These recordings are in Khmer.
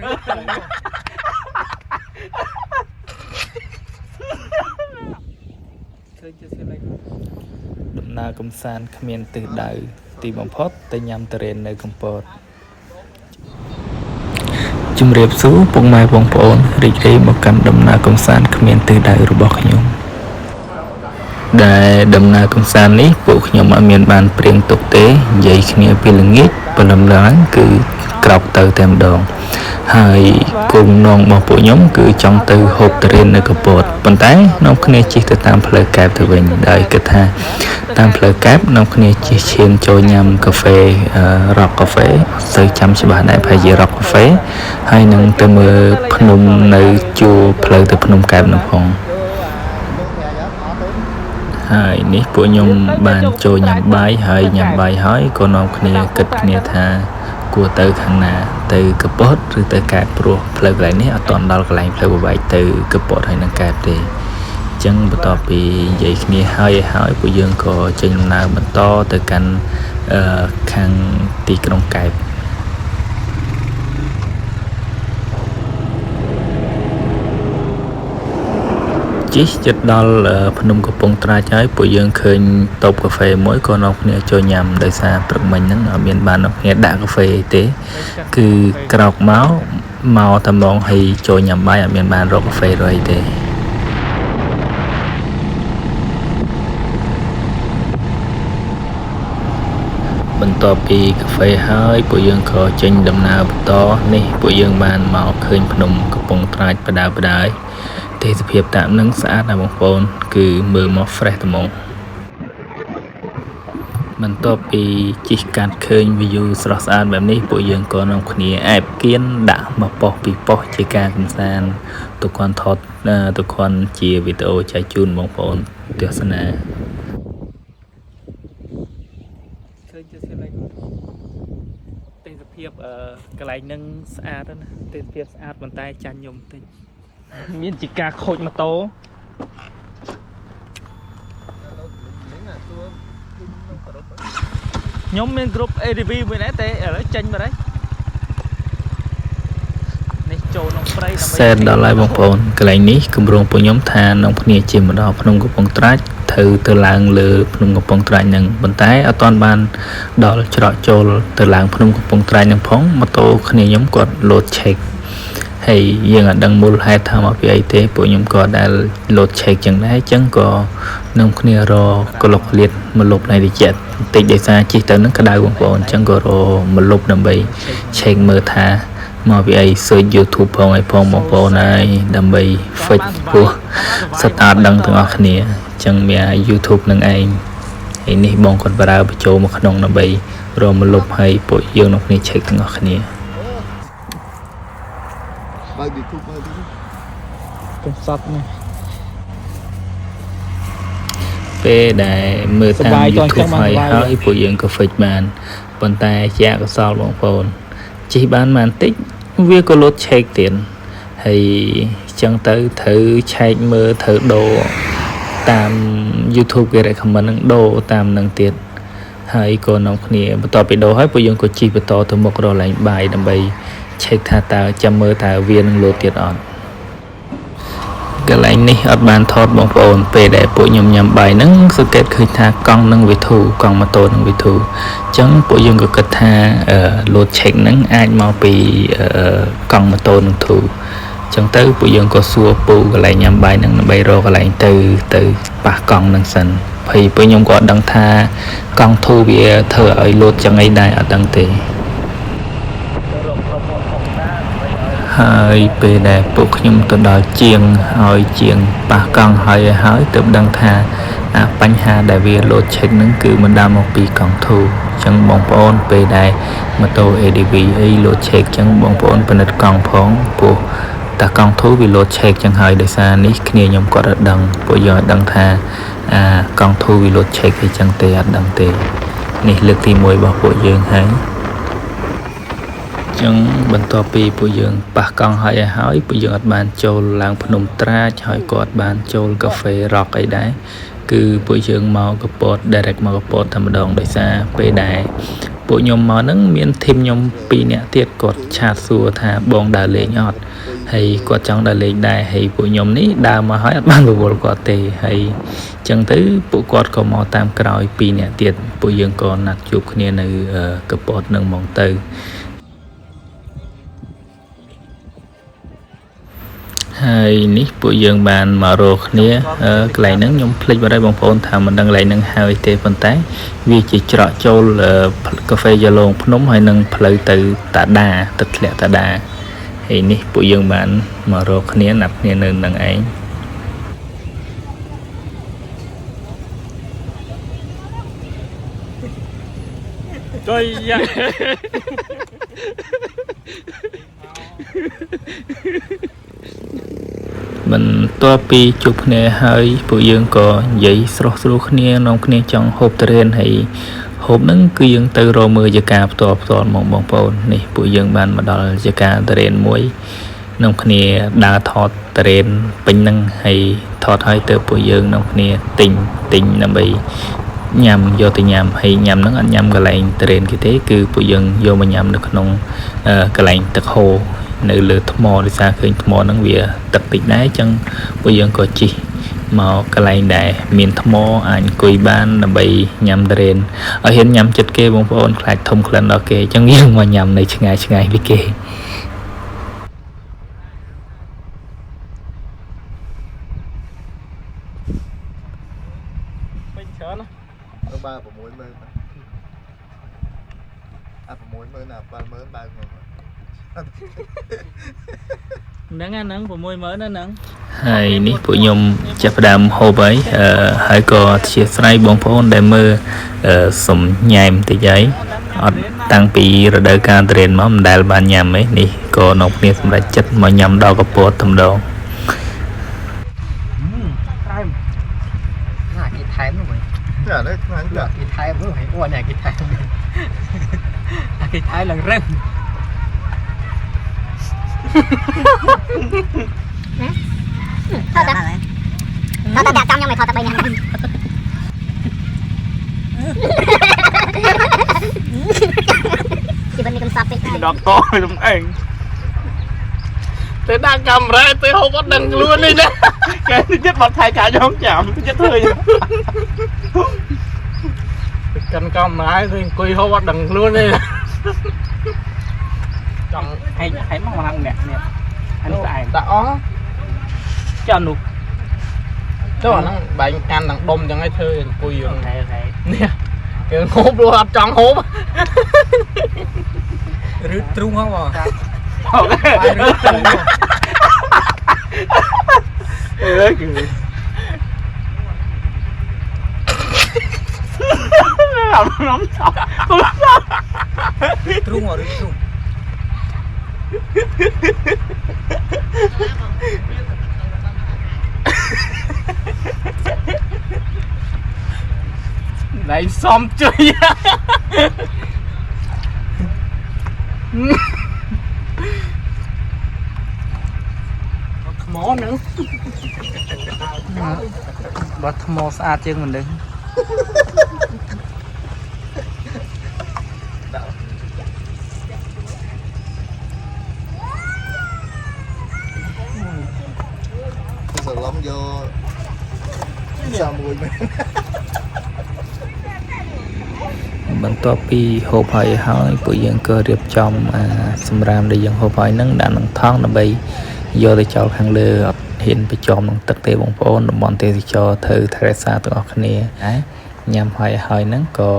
ឃើញជាសៀឡៃ ដំណើរកំសាន្តគ្មានទិសដៅទីបំផុតទៅញ៉ាំទុរេននៅកំពតជំរាបសួរពុកម៉ែបងប្អូនរីករាយមកកាន់ដំណើរកំសាន្តគ្មានទិសដៅរបស់ខ្ញុំដែលដំណើរកំសាន្តនេះពួកខ្ញុំអត់មានបានព្រៀងទុកទេនិយាយគ្នាពីល្ងាចព្រលឹមឡើងគឺក្រោកទៅតែម្ដងហើយគោលបំណងរបស់ពួកខ្ញុំគឺចង់ទៅហូបទុរេននៅកំពតប៉ុន្តែនាំគ្នាជិះទៅតាមផ្លូវកែបទៅវិញដោយគិតថា តាមផ្លូវកែបនាំគ្នាជិះឈានចូលញ៉ាំកាហ្វេរ៉ុកកាហ្វេទៅចាំច្បាស់ដែរប្រហែលជារ៉ុកកាហ្វេហើយនឹងទៅមើលភ្នំនៅជួរផ្លូវទៅភ្នំកែបនោះផងហើយនេះពួកខ្ញុំបានចូលញ៉ាំបាយហើយញ៉ាំបាយហើយក៏នាំគ្នាគិតគ្នាថាគួរទៅខាងណាទៅកពតឬទៅកែបព្រោះផ្លូវកន្លែងនេះអត់ទាន់ដល់កន្លែងផ្លូវបបែកទៅកពតហើយនឹងកែបទេ ចឹងបន្ទាប់ពីនិយាយគ្នាហើយហើយពួកយើងក៏ចេញដំណើរបន្តទៅកាន់អឺខាងទីក្រុងកែបជិះចិត្តដល់ភ្នំកំពង់ត្រាចហើយពួកយើងឃើញតូបកាហ្វេមួយក៏នាំគ្នាចូលញ៉ាំដោយសារព្រឹកមិញហ្នឹងអត់មានបាននាំគ្នាដាក់កាហ្វេអីទេគឺក្រោកមកមកតែហ្មងហើយចូលញ៉ាំបាយអត់មានបានរកកាហ្វេរកអីទេ បន្ទាប់ពីកាហ្វេហើយពួកយើងក៏ចេញដំណើរបន្តនេះពួកយើងបានមកឃើញភ្នំកំពង់ត្រាចបដើបដើយទេសភាពតាមនឹងស្អាតណាស់បងប្អូនគឺមើលមក fresh ត្មងបន្ទាប់ពីជិះកាត់ឃើញ view ស្រស់ស្អាតបែបនេះពួកយើងក៏នាំគ្នាអែបគៀនដាក់មកប៉ុស្ពីប៉ុស្ជាការកម្សាន្តទុកគាត់ថតទុកគាត់ជាវីដេអូចែកជូនបងប្អូនទស្សនា ឃើញជាសៀឡៃទេសភាពអឺកន្លែងហ្នឹងស្អាតណាស់ទេសភាពស្អាតប៉ុន្តែចាញ់ខ្ញុំបន្តិចមានជាការខូចម៉ូតូខ្ញុំមានក្រុម ADV មួយដែរតែឥឡូវចេញបាត់ហើយនេះចូលក្នុងព្រៃដើម្បី សែនដល់ហើយបងប្អូនកន្លែងនេះគម្រោងពួកខ្ញុំថានាំគ្នាជិះមកដល់ភ្នំកំពង់ត្រាចត្រូវទៅឡើងលើភ្នំកំពង់ត្រាចហ្នឹងប៉ុន្តែអត់ទាន់បានដល់ច្រកចូលទៅឡើងភ្នំកំពង់ត្រាចហ្នឹងផងម៉ូតូគ្នាខ្ញុំគាត់លោតឆេកហើយយើងអត់ដឹងមូលហេតុថាមកពីអីទេពួកខ្ញុំក៏ដែលលោតឆេកចឹងដែរចឹងក៏នាំគ្នារកលុកលៀតមកលុបណៃតិចបន្តិចដោយសារជិះទៅហ្នឹងក្តៅបងប្អូនចឹងក៏រមកលុបដើម្បីឆេកមើលថា មកពីអី search YouTube ផងអីផងបងប្អូនហើយដើម្បី fix ព្រោះសិតតែអត់ដឹងទាំងអស់គ្នាអញ្ចឹងមាន YouTube នឹងឯងហើយនេះបងគាត់ប្រើបញ្ចូលមកក្នុងដើម្បីរមលុបឲ្យពួកយើងនឹងគ្នា check ទាំងអស់គ្នា បើក YouTube មើលទៅ កំសត់នេះ ពេលដែលមើលតាម សប្បាយតោះអញ្ចឹ YouTube ងបាន ហើយ សប្បាយ ហើយពួកយើងក៏ fix បានប៉ុន្តែជាអកុសលបងប្អូនជិះបានបានតិចវាក៏លោតឆេកទៀតហើយអញ្ចឹងទៅត្រូវឆែកមើលត្រូវដូរតាម YouTube គេ recommend នឹងដូរតាមនឹងទៀតហើយក៏នាំគ្នាបន្ទាប់ពីដូរហើយពួកយើងក៏ជិះបន្តទៅមុខរកឡើងបាយដើម្បីឆែកថាតើចាំមើលតើវានឹងលោតទៀតអត់ កន្លែងនេះអត់បានថតបងប្អូនពេលដែលពួកខ្ញុំញ៉ាំបាយហ្នឹងសង្កេតឃើញថាកង់នឹងវាធូរកង់ម៉ូតូនឹងវាធូរអញ្ចឹងពួកយើងក៏គិតថាលោតឆេកហ្នឹងអាចមកពីកង់ម៉ូតូនឹងធូរអញ្ចឹងទៅពួកយើងក៏សួរពូកន្លែងញ៉ាំបាយហ្នឹងដើម្បីរកកន្លែងទៅទៅប៉ះកង់ហ្នឹងសិនហើយពួកខ្ញុំក៏អត់ដឹងថាកង់ធូរវាធ្វើឲ្យលោតចឹងអីដែរអត់ដឹងទេ ហើយពេលដែលពួកខ្ញុំទៅដល់ជាងហើយជាងប៉ះកង់ហើយហើយទើបដឹងថាអាបញ្ហាដែលវាលោតឆេកហ្នឹងគឺមិនដើមមកពីកង់ធូរអញ្ចឹងបងប្អូនពេលដែលម៉ូតូ ADV អីលោតឆេកអញ្ចឹងបងប្អូនពិនិត្យកង់ផងព្រោះតាកង់ធូរវាលោតឆេកអញ្ចឹងហើយដោយសារនេះគ្នាខ្ញុំគាត់អត់ដឹងពួកយើងអត់ដឹងថាអាកង់ធូរវាលោតឆេកអីចឹងទេអត់ដឹងទេនេះលើកទី1របស់ពួកយើងហើយ ចឹងបន្ទាប់ពីពួកយើងប៉ះកង់ហើយហើយពួកយើងអត់បានចូលឡើងភ្នំត្រាចហើយក៏អត់បានចូលកាហ្វេរ៉ុកអីដែរគឺពួកយើងមកកពត direct មកកពតតែម្ដងដោយសារពេលដែល ពួកខ្ញុំមកហ្នឹងមាន team ខ្ញុំ2នាក់ទៀតគាត់ chat សួរថាបងដើរលេងអត់ហើយគាត់ចង់ដើរលេងដែរហើយពួកខ្ញុំនេះដើរមកហើយអត់បានរវល់គាត់ទេហើយអញ្ចឹងទៅពួកគាត់ក៏មកតាមក្រោយ2នាក់ទៀតពួកយើងក៏ណាត់ជួបគ្នានៅកពតនឹងហ្មងទៅ ហើយនេះពួកយើងបានមករកគ្នាកន្លែងហ្នឹងខ្ញុំភ្លេចបាត់ហើយបងប្អូនថាមិនដឹងកន្លែងហ្នឹងហើយទេប៉ុន្តែវាជាច្រកចូលកាហ្វេយ៉ាឡូងភ្នំហើយនឹងផ្លូវទៅតាដាទឹកធ្លាក់តាដាហើយនេះពួកយើងបានមករកគ្នាណាត់គ្នានៅនឹងឯង ចុយយ៉ា បន្ទាប់ពីជួបគ្នាហើយពួកយើងក៏និយាយស្រស់ស្រួលគ្នានាំគ្នាចង់ហូបទុរេនហើយហូបហ្នឹងគឺយើងទៅរកមើលជាការផ្ទាល់ផ្ទាល់ហ្មងបងប្អូននេះពួកយើងបានមកដល់ជាការទុរេនមួយនាំគ្នាដើរថតទុរេនពេញហ្នឹងហើយថតហើយទៅពួកយើងនាំគ្នាទិញទិញដើម្បីញ៉ាំយកទៅញ៉ាំហើយញ៉ាំហ្នឹងអត់ញ៉ាំកន្លែងទុរេនគេទេគឺពួកយើងយកមកញ៉ាំនៅក្នុងកន្លែងទឹកហូរនៅលើថ្មដោយសារឃើញថ្មហ្នឹងវាទឹកតិចដែរអញ្ចឹងពួកយើងក៏ជិះមកកន្លែងដែលមានថ្មអាចអង្គុយបានដើម្បីញ៉ាំទុរេនឲ្យហ៊ានញ៉ាំចិត្តគេបងប្អូនខ្លាចធំក្លិនដល់គេអញ្ចឹងយើងមកញ៉ាំនៅឆ្ងាយឆ្ងាយពីគេ ពេញច្រើនណា ទៅបើ60000អា60000អា70000បើមក ហ្នឹងអាហ្នឹង60000ណាហ្នឹង ហើយនេះពួកខ្ញុំចាប់ផ្ដើមហូបហើយហើយក៏អធ្យាស្រ័យបងប្អូនដែលមើលសុំញ៉ែមតិចហើយអត់តាំងពីរដូវកាលទុរេនមកមិនដែលបានញ៉ាំទេនេះក៏នាំគ្នាសម្រេចចិត្តមកញ៉ាំដល់កពតតែម្ដង ត្រែម ណាគេថែមនោះវិញ ចានេះខ្លាញ់ចា គេថែមនោះហើយអូនេះគេថែមអាគេថែមឡើងរឹង ថតតាថតតាដាក់ចាំខ្ញុំឲ្យថតតែ3នាក់ហ្នឹងជីវិតមានកំសត់ពេកហើយ ដល់កខ្ញុំឯងទៅដាក់កាមេរ៉ាទៅហូបអត់ដឹងខ្លួននេះណាគេចិត្តបាត់ថៃកាខ្ញុំចាំចិត្តធ្វើទៅកាន់កាមេរ៉ាទៅអង្គុយហូបអត់ដឹងខ្លួនទេចង់ហែកហែកមកមកអ្នកនេះអានេះស្អែក ដាក់អស់ ចាំនោះ ចុះអាហ្នឹងបែងកាន់ទាំងដុំចឹងឲ្យធ្វើអង្គុយ អូខេអូខេ នេះគេហូបព្រោះអត់ចង់ហូប ឬទ្រូងហ៎បង អូខេ បាយឬទ្រូង អើយគឺអារម្មណ៍ចប់ ទ្រូងឬទ្រូង ណៃសំជួយថ្មហ្នឹងបើថ្មស្អាតជាងមនុស្ស សឡំយកសាមួយមែន បន្ទាប់ពីហូបហើយហើយពួកយើងក៏រៀបចំអាសម្រាមដែលយើងហូបហើយហ្នឹងដាក់ក្នុងថង់ដើម្បីយកទៅចោលខាងលើអត់ហ៊ានបញ្ចំក្នុងទឹកទេបងប្អូនតំបន់ទេសចរត្រូវថែរក្សាទាំងអស់គ្នាដែរញ៉ាំហើយហើយហ្នឹងក៏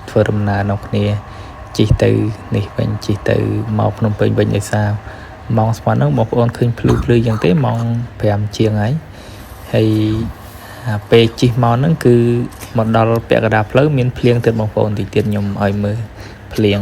ធ្វើដំណើរនាំគ្នាជិះទៅនេះវិញជិះទៅមកភ្នំពេញវិញដោយសារម៉ោងស្មានហ្នឹងបងប្អូនឃើញភ្លឺភ្លឺយ៉ាងទេម៉ោង5ជាងហើយហើយ អាពេលជិះមកហ្នឹងគឺមកដល់ពាក់កណ្ដាលផ្លូវមានភ្លៀងទៀតបងប្អូនតិចទៀតខ្ញុំឲ្យមើលភ្លៀង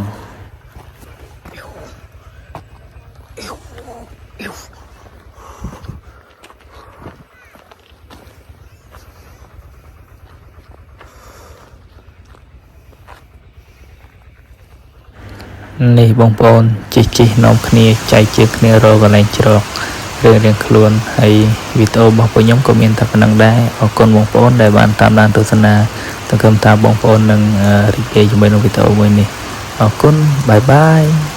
នេះបងប្អូនជិះជិះនាំគ្នាចែកជើងគ្នារកកន្លែងជ្រករៀងរៀងខ្លួនហើយវីដេអូរបស់ពួកខ្ញុំក៏មានតែប៉ុណ្្នឹងដែរអរគុណបងប្អូនដែលបានតាមដានទស្សនាសង្ឃឹមថាបងប្អូននឹងរីករាយជាមួយនឹងវីដេអូមួយនេះ អរគុណ bye bye.